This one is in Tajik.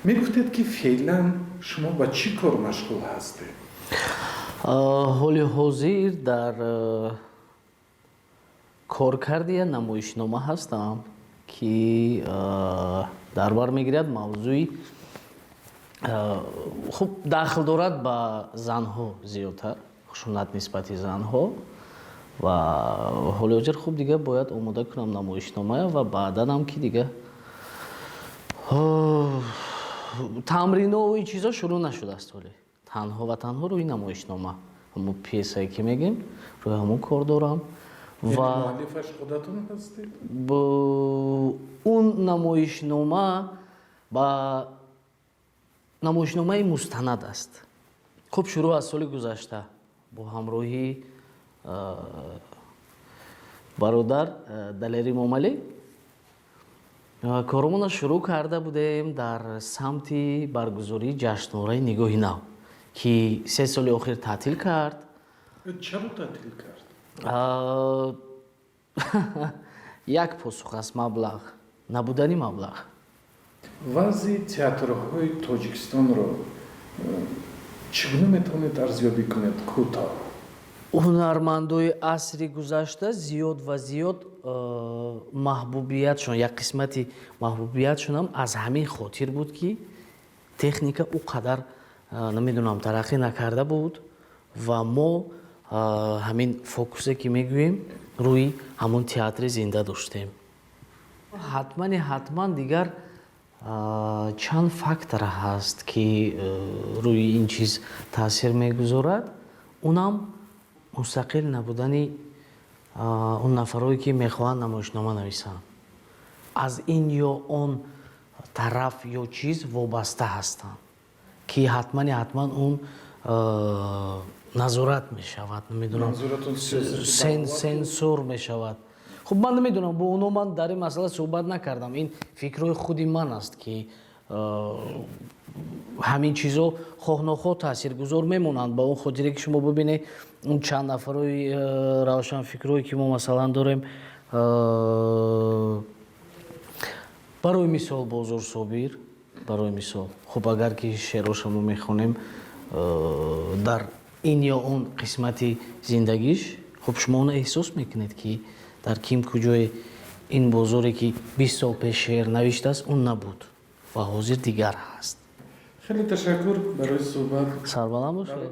Мегуфтед, ки феълан шумо ба чӣ кор машғул ҳастед? Ҳоли ҳозир дар коркарди як намоишнома ҳастам, ки дар бар мегирад мавзӯи, хуб, дахл дорад ба занҳо, зиёдтар хушунат нисбати занҳо. Ва ҳоли ҳозир, хуб, дига бояд омода кунам намоишномая ва баъданам ки дига тамринову ин чизо шурӯъ нашудааст. Ҳоле танҳо ва танҳо рӯи намоишнома, ҳамон пьесае, ки мегӯем, рӯи ҳамон кор дорам. Ва муаллифаш худатон ҳастед? Он намоишнома ба намоишномаи мустанад аст. Хуб, шурӯъ аз соли гузашта бо ҳамроҳии бародар Далери Момалӣ коромонро шурӯъ карда будем дар самти баргузории ҷашнвораи «Нигоҳи нав», ки 3 соли охир таътил кард. Чаро таътил кард? Як посух аст: маблағ, набудани маблағ. Вазъи театрҳои Тоҷикистонро чӣ гуна метавонед арзёбӣ кунед кӯтоҳ? Ҳунармандои асри гузашта зиёд ва зиёд маҳбубиятшон, як қисмати маҳбубиятшонам аз ҳамин хотир буд, ки техника ӯ қадар, намедонам, тараққӣ накарда буд ва мо ҳамин фокусе, ки мегӯем, рӯи ҳамон театри зинда доштем. Ҳатмани ҳатман дигар чанд фактор ҳаст, ки рӯи ин чиз таъсир мегузорад. Унам мустақил набудани он нафарое, ки мехоҳанд намоишнома нависанд, аз ин ё он тараф ё чиз вобаста ҳастанд, ки ҳатмани ҳатман он назорат мешавад, намедонам, сенсор мешавад. Хуб, ман намедонам, бо оно ман дар ин масъала суҳбат накардам. Ин фикрҳои худи ман аст, ки ҳамин чизо хоҳ нохоҳ таъсиргузор мемонанд, ба он хотире ки шумо бибинед, он чанд нафарои равшанфикрое, ки мо, масалан, дорем, барои мисол Бозор Собир, барои мисол. Хуб, агар ки шеъроша мо мехонем, дар ин ё он қисмати зиндагиш, хуб, шумо онро эҳсос мекунед, ки дар ким куҷое ин Бозоре, ки 20 сол пеш шеър навиштааст, он набуд ва ҳозир дигар ҳаст. Хеле ташаккур барои суҳбат. Сарбаланд бошед.